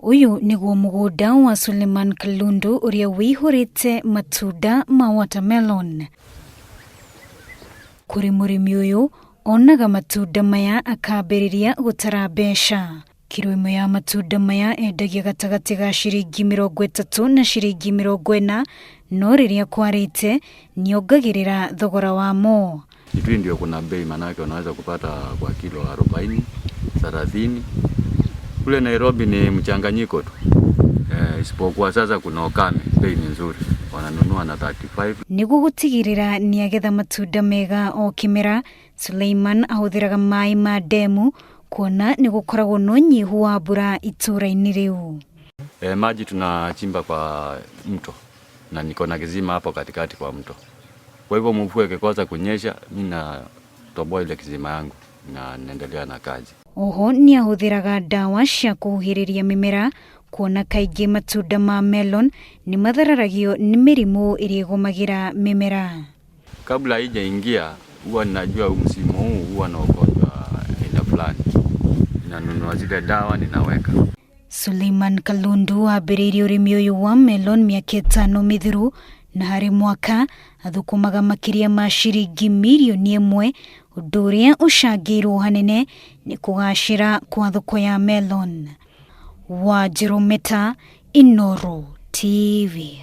Ũyũ nĩguo mũgũnda wa Suleiman Kalundu ũrĩa wĩihũrĩte matunda ma watermelon. Kũrĩ mũrĩmi ũyũ, onaga matunda maya akambĩrĩria gũtara mbeca. Kiro ĩmwe ya matunda maya endagia gatagatĩ ga ciringi 30 na ciringi 40, no rĩrĩa kwarĩte nĩongagĩrĩra thogora wamo. Kitui ndio kuna bei, manake unaweza kupata kwa kilo 40, 30. Kule Nairobi ni mchanganyiko tu isipokuwa sasa kuna ukame, bei ni nzuri, wananunua na 35. Nĩguo gũtigĩrĩra nĩagetha matunda mega o kĩmera, Suleiman ahũthĩraga maĩ ma ndemu kuona nĩ gũkoragwo na ũnyihu wa mbura itũũra-inĩ rĩu. Maji tunachimba kwa mto na niko na kisima hapo katikati kwa mto. Kwa hivyo mvua ikikosa kunyesha, mimi natoboa ile kisima yangu na naendelea na kazi. Oho nĩ ahũthĩraga ndawa cia kũhuhĩrĩria mĩmera kuona kaingĩ matunda ma melon nĩ mathararagio nĩ mĩrimũ ĩrĩa ĩgũmagĩra mĩmera. Kabla haijaingia huwa ninajua msimu huu huwa na ugonjwa aina fulani, ninanunua zile dawa ninaweka. Suleiman Kalundu ambĩrĩirie ũrĩmi ũyũ wa melon mĩaka 5 mĩthiru na harĩ mwaka athũkũmaga makĩria ma ciringi mirioni 1, ũndũ ũrĩa ũcangĩirwo hanene nĩ kũgacĩra kwa thoko ya melon. Wanjirũ Meta, Inooro TV.